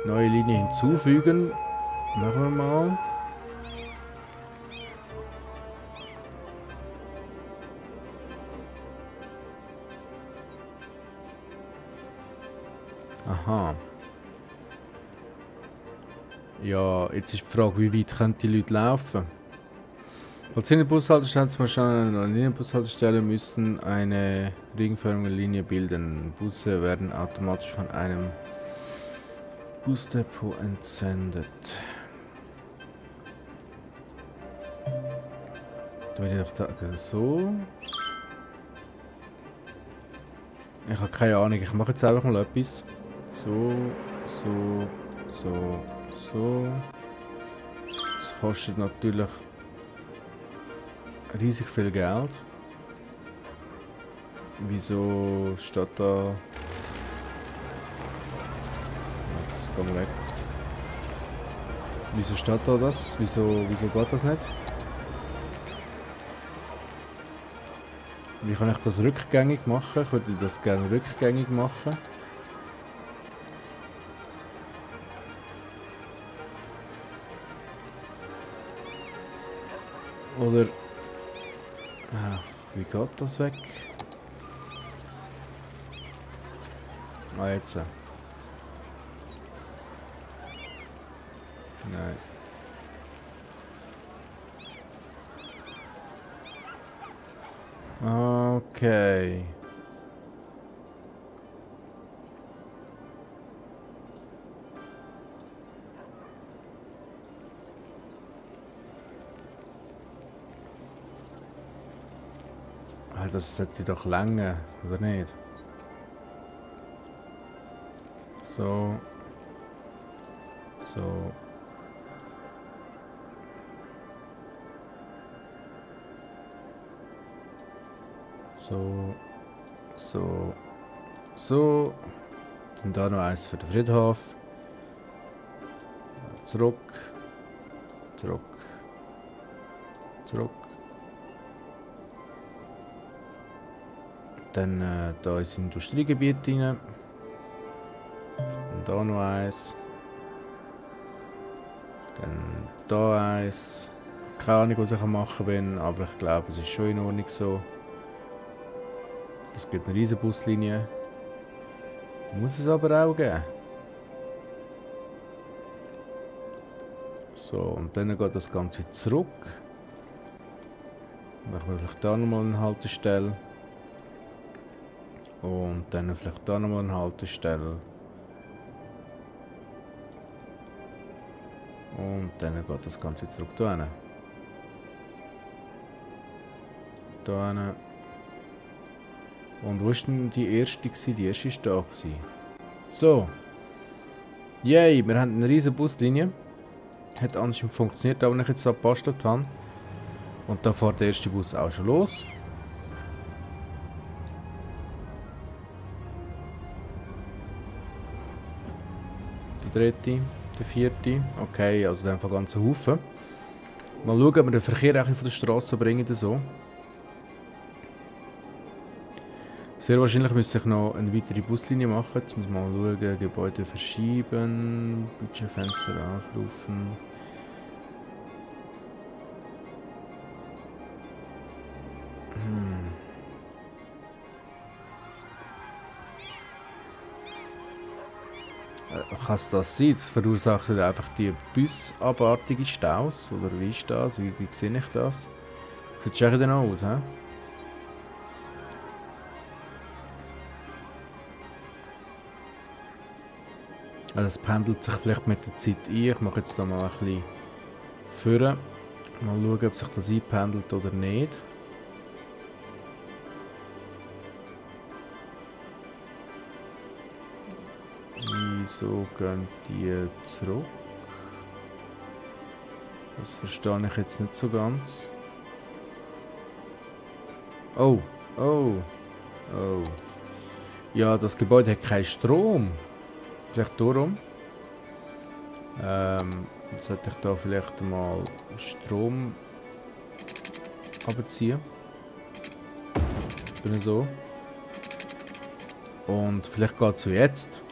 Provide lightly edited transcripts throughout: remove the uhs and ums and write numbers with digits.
Neue Linie hinzufügen. Machen wir mal. Aha. Ja, jetzt ist die Frage, wie weit können die Leute laufen? Als in der Bushaltestelle zum Beispiel an einer Linienbushaltestelle müssen eine ringförmige Linie bilden. Busse werden automatisch von einem Busdepot entsendet. Da würde ich doch sagen, so. Ich habe keine Ahnung, ich mache jetzt einfach mal etwas. So, so, so, so. Das kostet natürlich riesig viel Geld. Wieso steht da... Was, geh mal weg. Wieso steht da das? Wieso geht das nicht? Wie kann ich das rückgängig machen? Ich würde das gerne rückgängig machen. Oder... Ach, wie geht das weg? Ah, jetzt. Nein. Okay. Das sollte doch länger, oder nicht? So. So. So. So. So. Dann da noch eins für den Friedhof. Zurück. Zurück. Zurück. Dann da ins Industriegebiet rein. Und da noch eins. Dann da eins. Keine Ahnung, was ich machen bin, aber ich glaube, es ist schon in Ordnung so. Es gibt eine riesige Buslinie. Muss es aber auch geben. So, und dann geht das Ganze zurück. Machen wir vielleicht da nochmal eine Haltestelle. Und dann vielleicht da nochmal eine Haltestelle. Und dann geht das Ganze zurück da hin. Da hin. Und wo ist denn die erste gewesen? Die erste ist da gewesen. So. Yay, wir haben eine riesige Buslinie. Hat anscheinend funktioniert, aber ich jetzt da gebastelt habe. Und da fährt der erste Bus auch schon los. Der dritte, der vierte. Okay, also dann von ganzen Haufen. Mal schauen, ob wir den Verkehr auch von der Straße bringen. So. Sehr wahrscheinlich müsste ich noch eine weitere Buslinie machen. Jetzt muss man mal schauen, Gebäude verschieben, Budgetfenster aufrufen. Kann es das sein? Es verursacht einfach die busabartige Staus? Oder wie ist das? Wie sehe ich das? Sieht schon dann aus, hä? Also es pendelt sich vielleicht mit der Zeit ein. Ich mache jetzt da mal ein bisschen führen. Mal schauen, ob sich das einpendelt oder nicht. Wieso gehen die zurück? Das verstehe ich jetzt nicht so ganz. Oh, oh, oh. Ja, das Gebäude hat keinen Strom. Vielleicht darum. Jetzt sollte ich da vielleicht mal Strom abziehen. Bin so. Und vielleicht geht es so jetzt.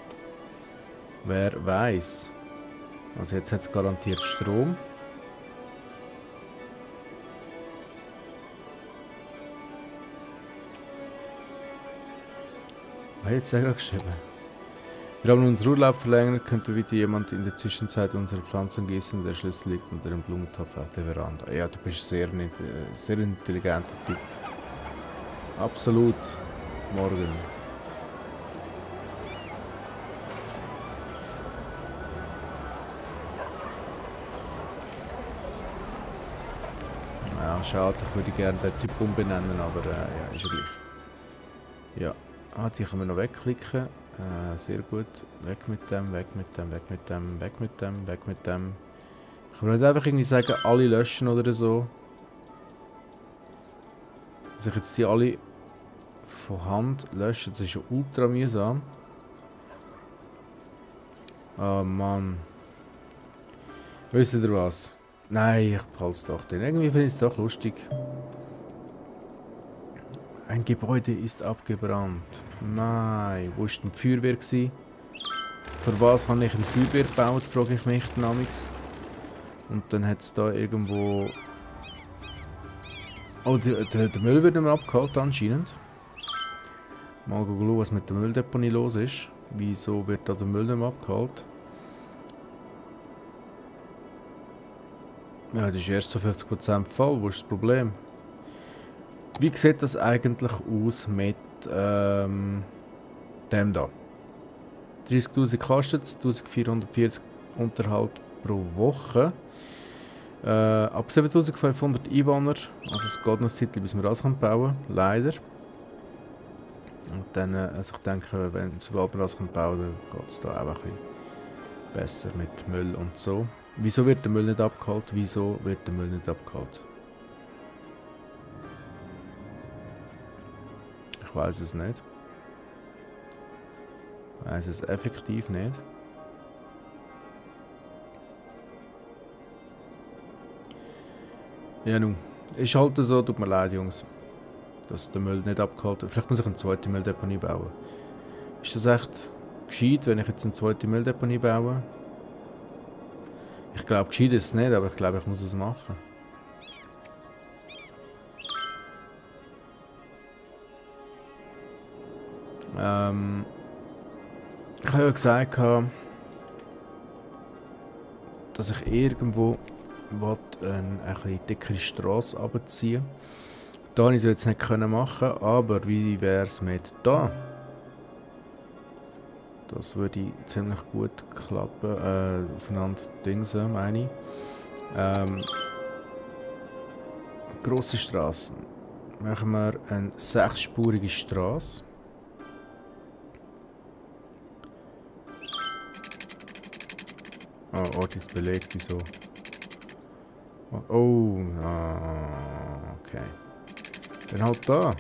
Wer weiß. Also jetzt hat es garantiert Strom. Was hat jetzt der gerade geschrieben? Wir haben unseren Urlaub verlängert, könnte bitte jemand in der Zwischenzeit unsere Pflanzen gießen? Der Schlüssel liegt unter dem Blumentopf auf der Veranda. Ja, du bist sehr intelligenter Typ. Absolut. Morgen. Ja, schade, ich würde gerne den Typ umbenennen, aber ja, ist ja gleich. Ja, die können wir noch wegklicken. Sehr gut. Weg mit dem, weg mit dem, weg mit dem, weg mit dem, weg mit dem. Ich kann nicht einfach irgendwie sagen, alle löschen oder so. Muss ich jetzt die alle von Hand löschen? Das ist ja ultra mühsam. Oh Mann. Wisst ihr was? Nein, ich behalte es doch. Denn irgendwie finde ich es doch lustig. Ein Gebäude ist abgebrannt. Nein, wo war denn die Feuerwehr gewesen? Für was habe ich ein Feuerwehr gebaut, frage ich mich damals. Und dann hat es da irgendwo... Oh, der Müll wird nicht mehr abgeholt anscheinend. Mal schauen, was mit der Mülldeponie los ist. Wieso wird da der Müll nicht mehr abgeholt? Ja, das ist erst zu 50% Fall. Wo ist das Problem? Wie sieht das eigentlich aus mit dem da? 30.000 kostet es, 1440 Unterhalt pro Woche. Ab 7.500 Einwohner. Also es geht noch ein Zeit, bis wir das bauen können, leider. Und dann, also ich denke, sobald wir das bauen können, dann geht es da auch ein bisschen besser mit Müll und so. Wieso wird der Müll nicht abgeholt? Wieso wird der Müll nicht abgeholt? Ich weiß es nicht. Ich weiß es effektiv nicht. Ja nun, ist halt so, tut mir leid Jungs, dass der Müll nicht abgeholt wird. Vielleicht muss ich eine zweite Mülldeponie bauen. Ist das echt gescheit, wenn ich jetzt eine zweite Mülldeponie baue? Ich glaube, gescheit ist es nicht, aber ich glaube, ich muss es machen. Ich habe ja gesagt, dass ich irgendwo eine etwas dickere Straße runterziehen. Da konnte ich es jetzt nicht machen, aber wie wäre es mit da? Das würde ziemlich gut klappen, aufeinander Dingsen, meine ich. Grosse Straßen. Machen wir eine 6-spurige Straße. Oh, Ort ist belegt, wieso? Oh, okay. Dann halt da.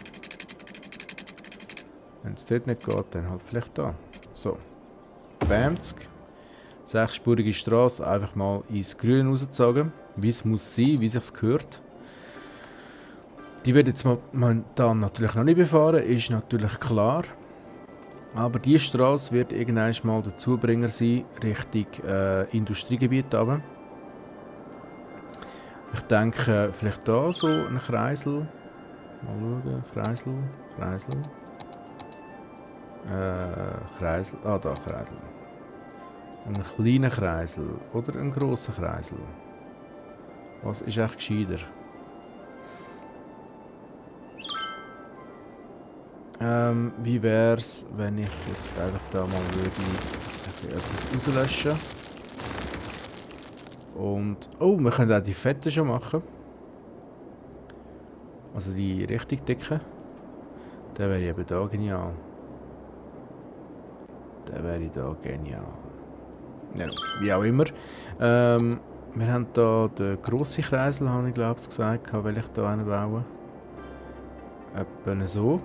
Wenn es dort nicht geht, dann halt vielleicht da. So. Bamzg. 6-spurige Straße, einfach mal ins Grüne rausgezogen. Wie es muss sein, wie es sich gehört. Die wird jetzt momentan natürlich noch nicht befahren, ist natürlich klar. Aber diese Straße wird irgendwann mal der Zubringer sein, Richtung Industriegebiet runter. Ich denke, vielleicht da so ein Kreisel. Mal schauen, Kreisel. Kreisel. Ah, da Kreisel. Ein kleiner Kreisel oder ein grosser Kreisel. Was ist echt gescheiter? Wie wäre es, wenn ich jetzt einfach da mal würde etwas rauslöschen? Und, oh, wir können auch die Fette schon machen. Also die richtig dicke. Der wäre eben da genial. Der wäre da genial. Ja, wie auch immer. Wir haben da den grossen Kreisel, habe ich glaube ich gesagt, will ich da bauen. Etwa so.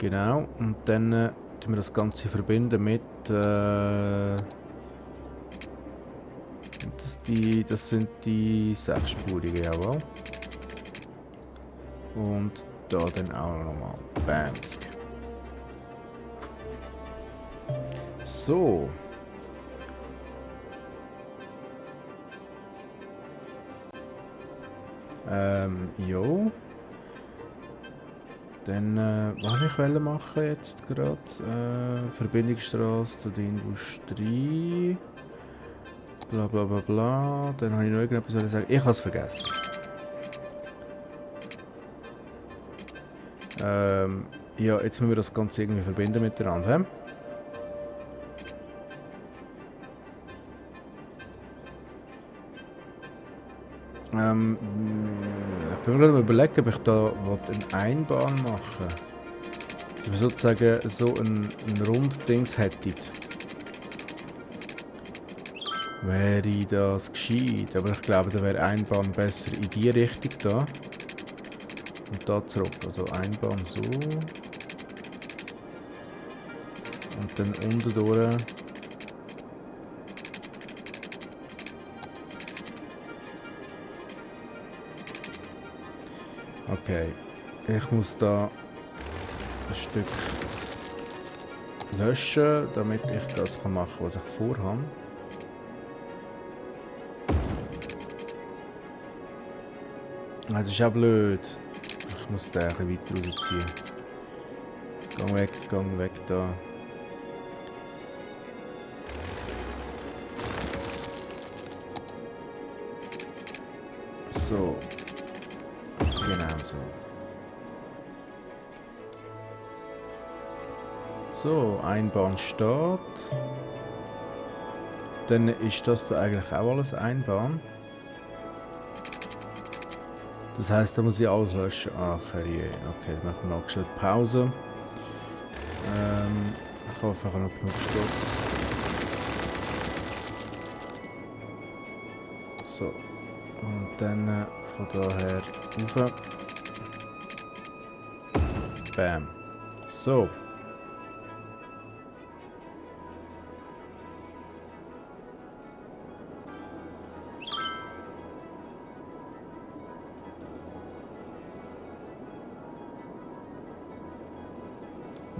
Genau, und dann tun wir das Ganze verbinden mit das sind die 6-spurigen, jawohl. Und da dann auch nochmal Bamzg. So. Jo. Dann, was ich wollte machen jetzt gerade? Verbindungsstraße zu der Industrie. Bla bla bla bla. Dann habe ich noch irgendetwas sagen. Ich habe es vergessen. Ja, jetzt müssen wir das Ganze irgendwie verbinden miteinander. Ich bin mir gerade überlegen, ob ich da eine Einbahn machen will. Dass wir sozusagen so ein Runddings hätten. Wäre das gescheit, aber ich glaube, da wäre Einbahn besser in die Richtung da. Und da zurück. Also Einbahn so. Und dann unten durch. Okay. Ich muss da ein Stück löschen, damit ich das machen kann, was ich vorhabe. Das ist auch blöd. Ich muss den ein bisschen weiter rausziehen. Gang weg da. So. Genau so. So, Einbahn steht. Dann ist das da eigentlich auch alles Einbahn. Das heisst, da muss ich alles löschen. Ach herrje. Okay, dann machen wir noch schnell Pause. Ich hoffe, ich habe noch genug Sturz. So. Und dann von daher rauf. Bam. So.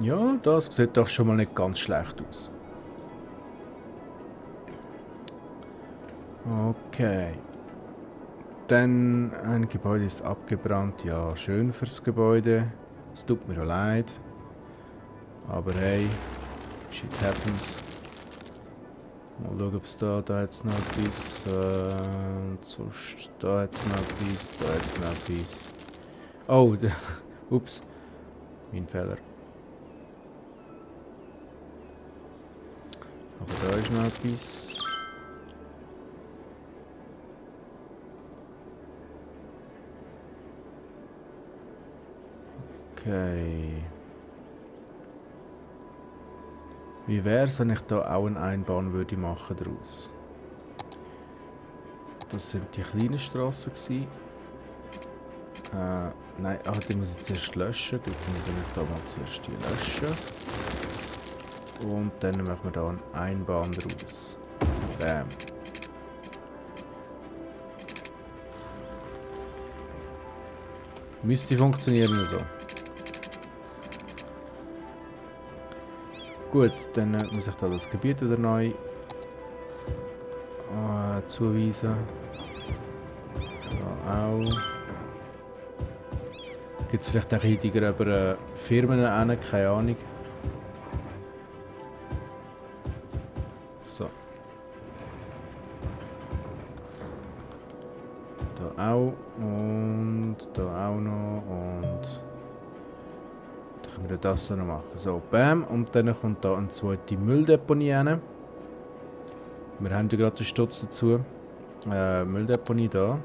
Ja, das sieht doch schon mal nicht ganz schlecht aus. Okay. Dann ein Gebäude ist abgebrannt. Ja, schön fürs Gebäude. Es tut mir auch leid. Aber hey, shit happens. Mal schauen, ob es da jetzt noch etwas. Sonst da jetzt noch etwas, da jetzt noch etwas. Oh, ups. Mein Fehler. Aber da ist noch etwas. Okay. Wie wäre es, wenn ich da auch eine Einbahn würde machen daraus? Das sind die kleinen Strassen gewesen. Nein, die muss ich zuerst löschen. Gut, dann muss ich da mal zuerst die löschen. Und dann machen wir da eine Einbahn daraus. Bam. Müsste funktionieren so. Gut, dann muss ich da das Gebiet wieder neu zuweisen. Da auch. Gibt es vielleicht auch Hintergründe über Firmen hin, keine Ahnung. So. Da auch und da auch noch und dann können wir das noch machen. So, bam, und dann kommt da eine zweite Mülldeponie rein. Wir haben ja gerade den Stutz dazu. Mülldeponie da.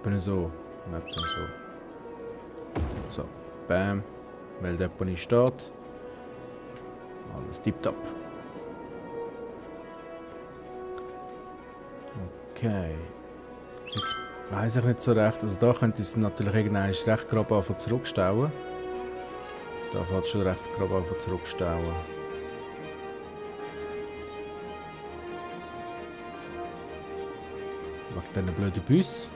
Etwa so. Etwa so. So, bam. Mülldeponie steht. Alles tipptopp. Okay. Jetzt weiss ich nicht so recht. Also da könnte es natürlich irgendwann recht grob anfangen zurückstauen. Da fällt schon recht grob anfangen zurückstauen. Wegen diesen blöden Bus.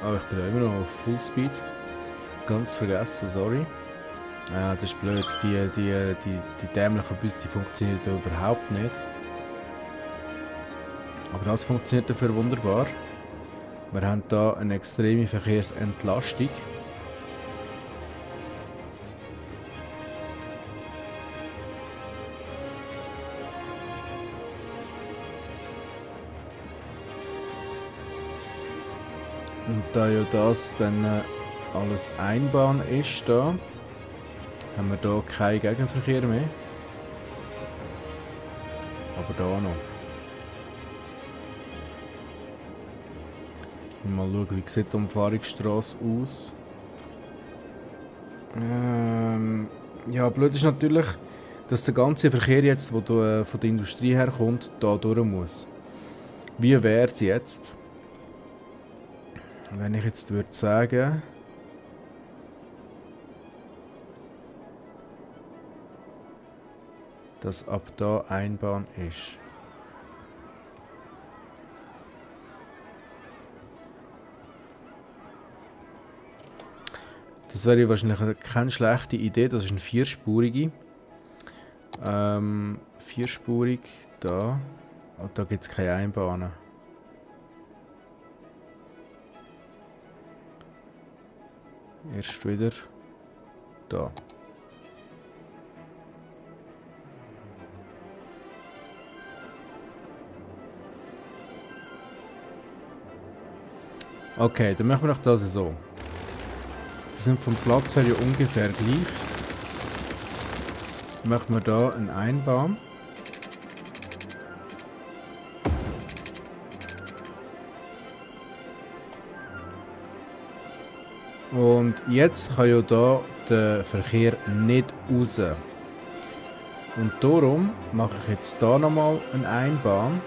Oh, ich bin da immer noch auf Fullspeed. Ganz vergessen, sorry. Das ist blöd. Die dämlichen Busse, die funktionieren da überhaupt nicht. Aber das funktioniert dafür wunderbar. Wir haben hier eine extreme Verkehrsentlastung. Und da ja das dann alles Einbahn ist, da, haben wir hier keinen Gegenverkehr mehr. Aber da noch. Mal schauen, wie sieht die Umfahrungsstrasse aus. Ja, blöd ist natürlich, dass der ganze Verkehr jetzt, der von der Industrie herkommt, da durch muss. Wie wäre es jetzt, wenn ich jetzt würde sagen, dass ab da Einbahn ist? Das wäre wahrscheinlich keine schlechte Idee, das ist eine vierspurige. Vierspurig da. Und da gibt es keine Einbahnen. Erst wieder da. Okay, dann machen wir doch das so. Die sind vom Platz her ja ungefähr gleich. Dann machen wir da einen Einbahn. Und jetzt kann ja da der Verkehr nicht raus. Und darum mache ich jetzt da nochmal eine Einbahn.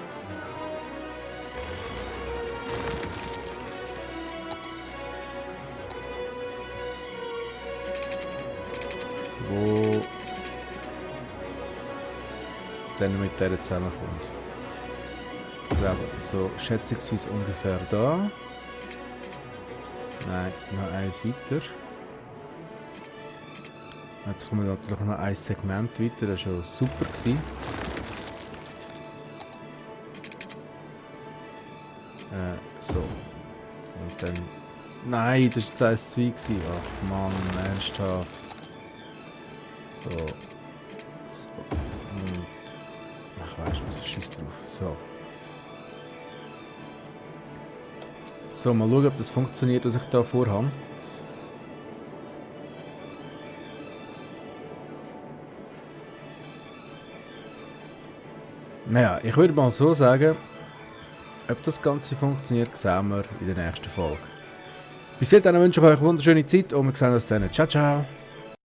Wo dann mit der zusammenkommt. Ich glaube, so schätzungsweise ungefähr da. Nein, noch eins weiter. Jetzt kommen wir natürlich noch ein Segment weiter, das war schon super gewesen. So. Und dann. Nein, das war jetzt 1 2 gewesen. Ach Mann, ernsthaft. So. So. Ach weißt du, was ist Schiss drauf. So. So, mal schauen, ob das funktioniert, was ich da vorhabe. Naja, ich würde mal so sagen, ob das Ganze funktioniert, sehen wir in der nächsten Folge. Bis dahin wünsche ich euch eine wunderschöne Zeit und wir sehen uns dann. Ciao, ciao!